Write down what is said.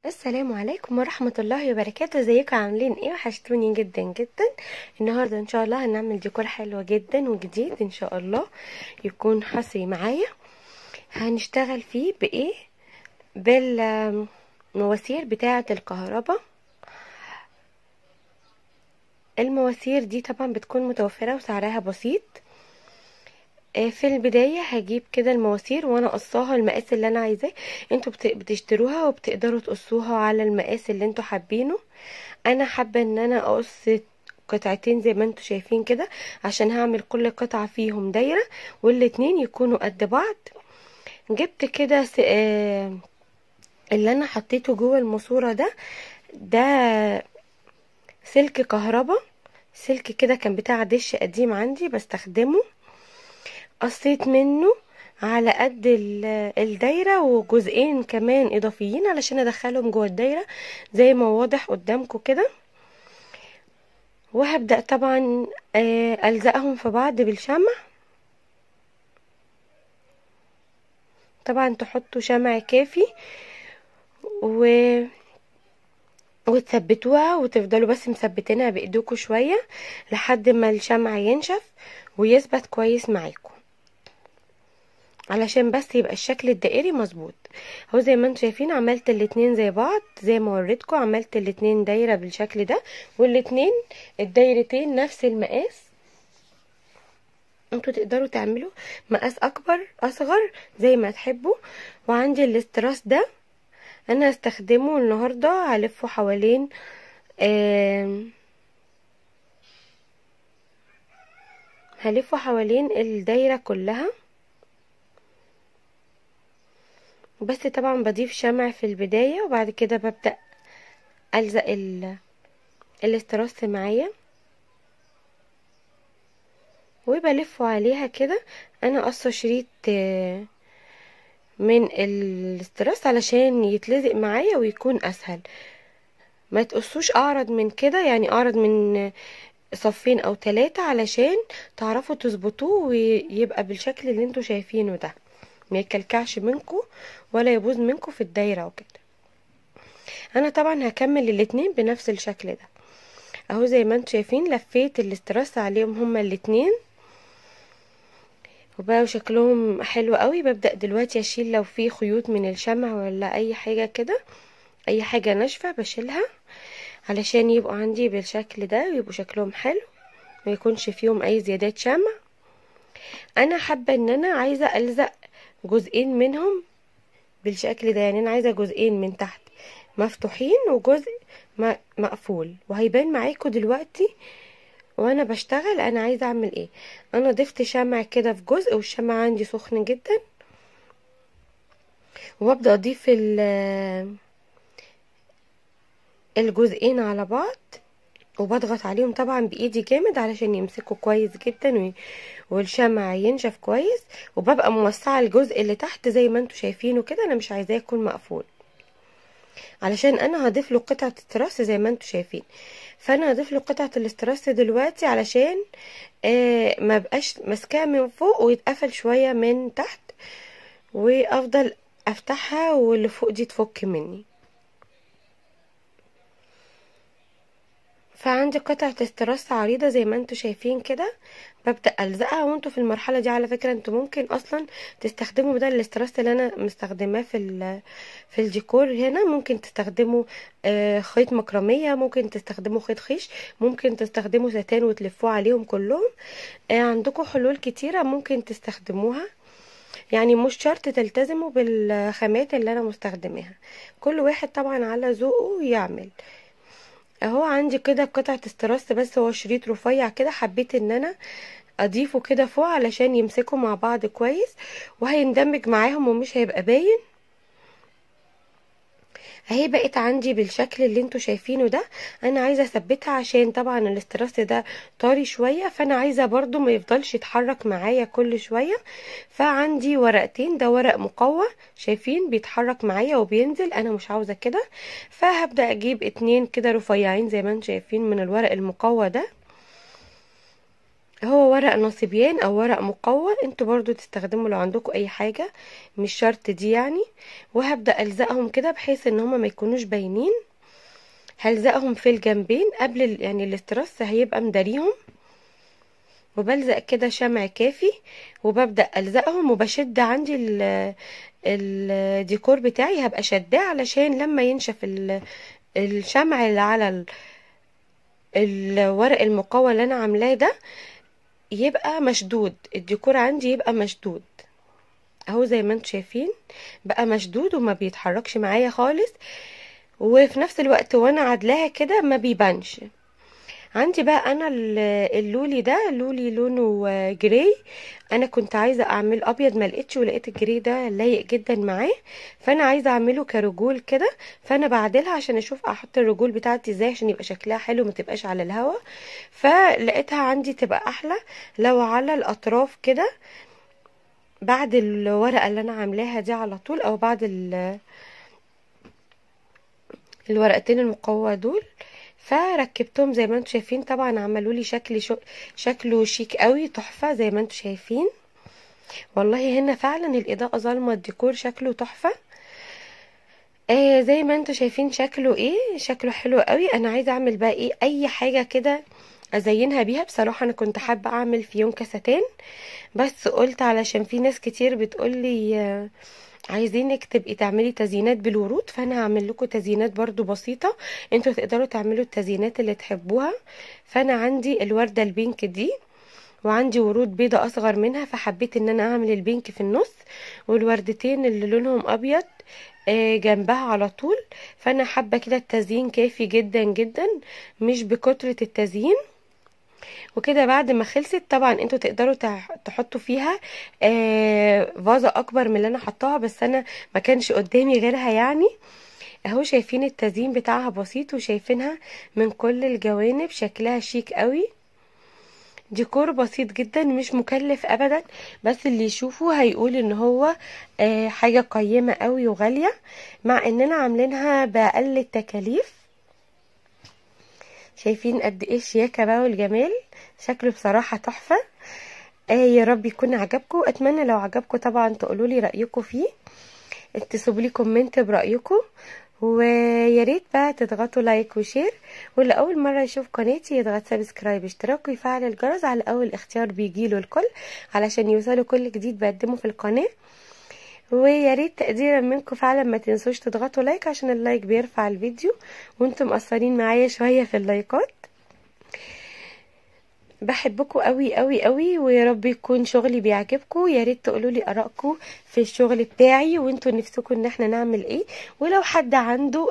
السلام عليكم ورحمة الله وبركاته. ازيكم عاملين ايه؟ وحشتوني جدا جدا. النهاردة ان شاء الله هنعمل ديكور حلو جدا وجديد ان شاء الله يكون حصري معايا. هنشتغل فيه بايه؟ بالمواسير بتاعة الكهرباء. المواسير دي طبعا بتكون متوفرة وسعرها بسيط. في البداية هجيب كده المواسير وانا قصاها المقاس اللي انا عايزاه. انتوا بتشتروها وبتقدروا تقصوها على المقاس اللي انتوا حابينه. انا حابة ان انا اقص قطعتين زي ما انتوا شايفين كده، عشان هعمل كل قطعة فيهم دايرة والاتنين يكونوا قد بعض. جبت كده اللي انا حطيته جوه الماسورة ده سلك كهرباء، سلك كده كان بتاع دش قديم عندي بستخدمه. قصيت منه على قد الدايرة وجزئين كمان اضافيين علشان ادخلهم جوه الدايرة زي ما واضح قدامكم كده. وهبدأ طبعا الزقهم في بعض بالشمع. طبعا تحطوا شمع كافي وتثبتوها وتفضلوا بس مثبتينها بايديكم شوية لحد ما الشمع ينشف ويثبت كويس معاكم، علشان بس يبقى الشكل الدائري مظبوط. اهو زي ما انتم شايفين عملت الاتنين زي بعض زي ما وريتكم، عملت الاتنين دايرة بالشكل ده، والاتنين الدايرتين نفس المقاس. انتوا تقدروا تعملوا مقاس اكبر اصغر زي ما تحبوا. وعندي الاستراس ده انا هستخدمه النهارده، هلفه حوالين هلفه حوالين الدايرة كلها. بس طبعا بضيف شمع في البداية وبعد كده ببدأ ألزق الاستراس معايا وبلفه عليها كده. انا قصة شريط من الاستراس علشان يتلزق معايا ويكون اسهل. ما تقصوش اعرض من كده، يعني اعرض من صفين او 3 علشان تعرفوا تظبطوه ويبقى بالشكل اللي انتوا شايفينه ده، ما يكلكعش منكم ولا يبوظ منكم في الدايرة وكده. انا طبعا هكمل الاتنين بنفس الشكل ده. اهو زي ما انتم شايفين لفيت الاستراس عليهم هما الاتنين وبقوا شكلهم حلو قوي. ببدأ دلوقتي اشيل لو في خيوط من الشمع ولا اي حاجة كده، اي حاجة ناشفة بشيلها علشان يبقوا عندي بالشكل ده ويبقوا شكلهم حلو ما يكونش فيهم اي زيادات شمع. انا حابة ان انا عايزه الزق جزئين منهم بالشكل ده، يعني انا عايزه جزئين من تحت مفتوحين وجزء مقفول، وهيبان معاكم دلوقتي وانا بشتغل انا عايزه اعمل ايه. انا ضفت شمع كده في جزء والشمع عندي سخن جدا، وببدا اضيف الجزئين على بعض وبضغط عليهم طبعا بايدي جامد علشان يمسكوا كويس جدا والشمع ينشف كويس. وببقى موسعه الجزء اللي تحت زي ما انتم شايفينه كده، انا مش عايزاه يكون مقفول علشان انا هضيف له قطعه استراس زي ما انتم شايفين. فانا هضيف له قطعه الاستراس دلوقتي علشان ما بقاش ماسكاه من فوق ويتقفل شوية من تحت، وافضل افتحها واللي فوق دي تفك مني. فعندي قطعة استراس عريضة زي ما انتم شايفين كده، ببدأ الزقها. وانتوا في المرحلة دي على فكرة انتوا ممكن اصلا تستخدموا بدل الاستراس اللي انا مستخدماه في الديكور هنا، ممكن تستخدموا خيط مكرمية، ممكن تستخدموا خيط خيش، ممكن تستخدموا ستان وتلفوه عليهم كلهم. عندكم حلول كتيرة ممكن تستخدموها، يعني مش شرط تلتزموا بالخامات اللي انا مستخدماها، كل واحد طبعا على ذوقه يعمل. اهو عندي كده قطعة استراس بس هو شريط رفيع كده، حبيت ان انا اضيفه كده فوق علشان يمسكوا مع بعض كويس وهيندمج معاهم ومش هيبقى باين. اهي بقت عندي بالشكل اللي انتوا شايفينه ده. انا عايزه اثبتها عشان طبعا الاستراس ده طري شوية، فانا عايزه برضو ما يفضلش يتحرك معايا كل شوية. فعندي ورقتين، ده ورق مقوى شايفين بيتحرك معايا وبينزل، انا مش عاوزه كده. فهبدا اجيب 2 كده رفيعين زي ما انتوا شايفين من الورق المقوى ده. هو ورق نصيبيان او ورق مقوى، انتوا برضو تستخدموا لو عندكم اي حاجة، مش شرط دي يعني. وهبدأ الزقهم كده بحيث ان هما ما يكونوش باينين. هلزقهم في الجنبين قبل يعني الاسترس هيبقى مداريهم. وبلزق كده شمع كافي، وببدأ الزقهم وبشد عندي الديكور بتاعي، هبقى شداه علشان لما ينشف الشمع اللي على الورق المقوى اللي انا عاملاه ده يبقى مشدود، الديكور عندي يبقى مشدود اهو زي ما انتم شايفين، بقى مشدود وما بيتحركش معايا خالص، وفي نفس الوقت وانا عدلاها كده ما بيبانش. عندي بقى انا اللولي ده، لولي لونه gray، انا كنت عايزه اعمل ابيض ما لقيتش، ولقيت ال gray ده لايق جدا معاه، فانا عايزه اعمله كرجول كده، فانا بعدلها عشان اشوف احط الرجول بتاعتي ازاي عشان يبقى شكلها حلو ما تبقاش على الهوا. فلقيتها عندي تبقى احلى لو على الاطراف كده بعد الورقة اللي انا عاملاها دي على طول، او بعد الورقتين المقوى دول. فركبتهم زي ما انتم شايفين، طبعا عملوا لي شكل شكله شيك قوي تحفة زي ما انتم شايفين. والله هنا فعلا الاضاءة ظالمه الديكور، شكله تحفة. زي ما انتم شايفين شكله ايه، شكله حلو قوي. انا عايزه اعمل بقى ايه، اي حاجة كده ازينها بيها. بصراحة انا كنت حابة اعمل فيونكه ستان، بس قلت علشان في ناس كتير بتقولي عايزينك تبقي تعملي تزيينات بالورود، فانا هعمل لكم تزيينات برضو بسيطة، انتوا تقدروا تعملوا التزيينات اللي تحبوها. فانا عندي الوردة ال pink دي، وعندي ورود بيضة اصغر منها، فحبيت ان انا اعمل ال pink في النص، والوردتين اللي لونهم ابيض جنبها على طول. فانا حابة كده التزيين كافي جدا جدا، مش بكترة التزيين. وكده بعد ما خلصت طبعا انتوا تقدروا تحطوا فيها فازة اكبر من اللي انا حطاها، بس انا ما كانش قدامي غيرها يعني. اهو شايفين التزيين بتاعها بسيط، وشايفينها من كل الجوانب شكلها شيك قوي. ديكور بسيط جدا مش مكلف ابدا، بس اللي يشوفه هيقول ان هو حاجة قيمة قوي وغالية، مع اننا عاملينها باقل التكاليف. شايفين قد ايه الشياكة بقى والجمال، شكله بصراحة تحفة. يا رب يكون عجبكم، اتمنى لو عجبكم طبعا تقولوا لي رأيكم فيه، تسيبوا لي comment برأيكم، ويا ريت بقى تضغطوا like و share، واللي اول مرة يشوف قناتي يضغط subscribe اشتراك ويفعل الجرس على اول اختيار بيجيله الكل علشان يوصلوا كل جديد بقدمه في القناة. ويا ريت تقديرا منكم فعلا ما تنسوش تضغطوا like عشان ال like بيرفع الفيديو، وانتم مقصرين معايا شوية في اللايكات. بحبكم قوي قوي قوي، ويا رب يكون شغلي بيعجبكم. يا ريت تقولوا لي ارائكم في الشغل بتاعي، وانتم نفسكم ان احنا نعمل ايه، ولو حد عنده